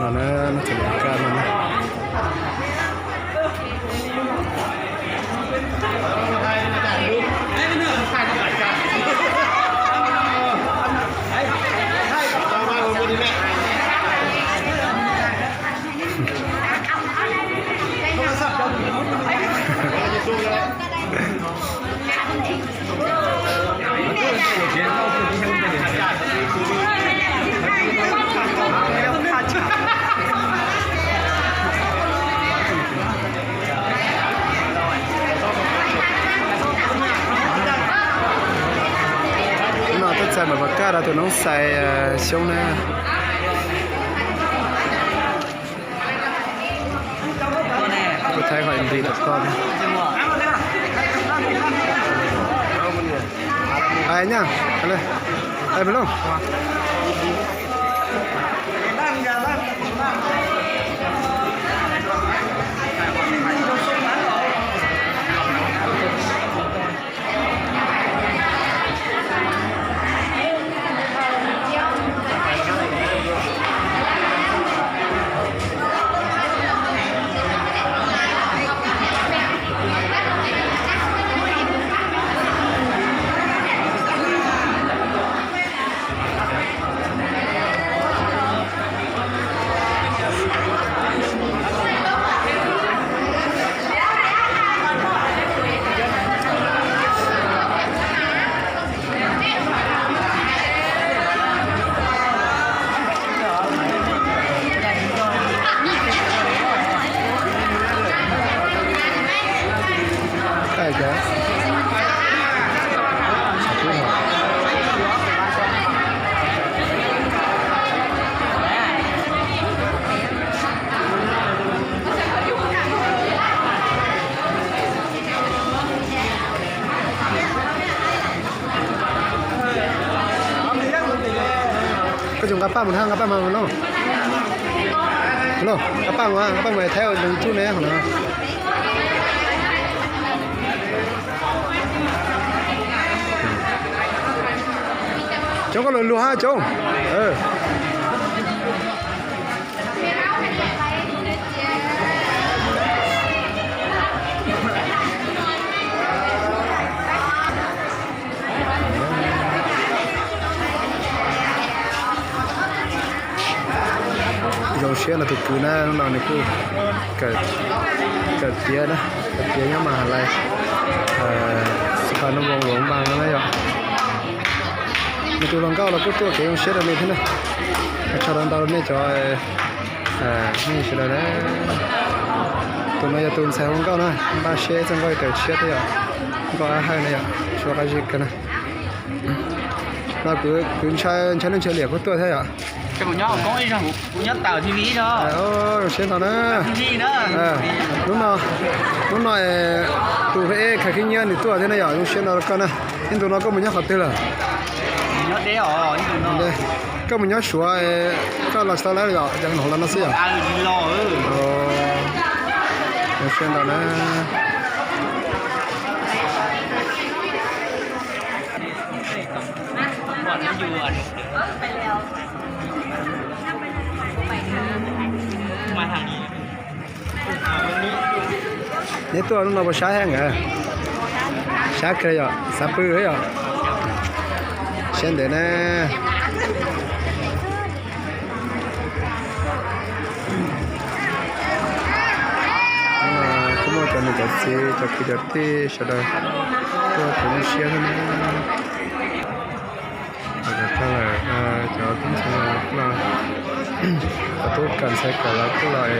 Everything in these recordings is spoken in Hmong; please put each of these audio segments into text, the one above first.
No na, no txawm mus kaj no na. No tuaj txais mam pas kaj rau tus noob xais xyoob na. Kuv thaij qhov nti tom toj thiab. Ai nyaj, ai me looj. Koj tsis nqa paj mus na, nqa paj mas no. No, nqa paj mus, nqa paj mus thaij ua lus YouTube ne qhov no. Coob, koj lug lug hab coob. Zoo siab no tus kwv na, hnub no nws kuj kawm tiav na, kawm tiav nyob mas has lais xi pha nub voos luas npas no na yom. Nws tus hluas nkauj los kuj tuaj kev zoo siab rau nws thiab na. Ua tsaug ntau ntau rau nej cov nej sawv daws na. Tus no yog tus ntxhais hu Nkauj na, npaj siab txog Nkauj ib tawm tshiab thiab yom. Nkauj Ab Hawj na yom, suav qab zib kawg na. No kuv ntshaw ntshaw neej ntshaw liam kuj tuaj thiab yom. Zoo siab ntau na. Hnub no, hnub no tus Huab Eb Khais Khib Nyiab nws tuaj thiab na yom, zoo siab ntau rau koj na. Ib ntus no koj mus nyob qhov twg lawm? Koj mus nyob Suav, koj los tsis tau lawm yom, cov no los no xwb yom. Zoo siab ntau na. Neb tuaj hnub no puas sab heev? Sab kawg yom, xav pw thiab yom. Siab ntev na. Kuj muaj cov niam cov txiv cov kwv cov tij sawv daws tuaj kuv lub siab thiab na. Cov tub ntxhais los kuj los, cov tub kawm ntxhais kawm los kuj los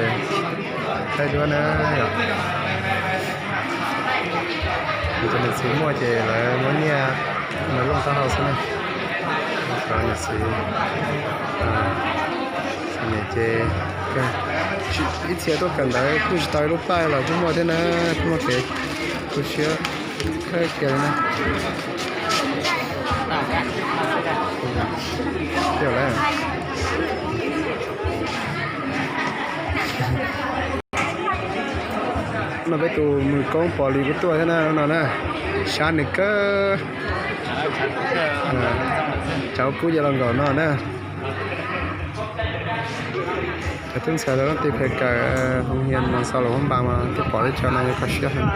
thaij duab na yom. Cov niam txiv muaj ces lawv muab nyiaj, lawv looj taub hau xwb na. Cov niam txiv, niam ces ib txhia tuaj kawm ntawv kuj tsis tau ib lub paj los kuj muaj thiab na, kuj muaj kev tu siab kawg kiag li na. No peb tus mus koob pom li kuj tuaj thiab na no na. Sab nws kawg. Tsauv kub ces los nkaum no na. Twb ntxhais lawv leej twg pheej kawm hoo hias no xaus lawm hub npas mas twb pom teb chaws no yuav kho siab heev.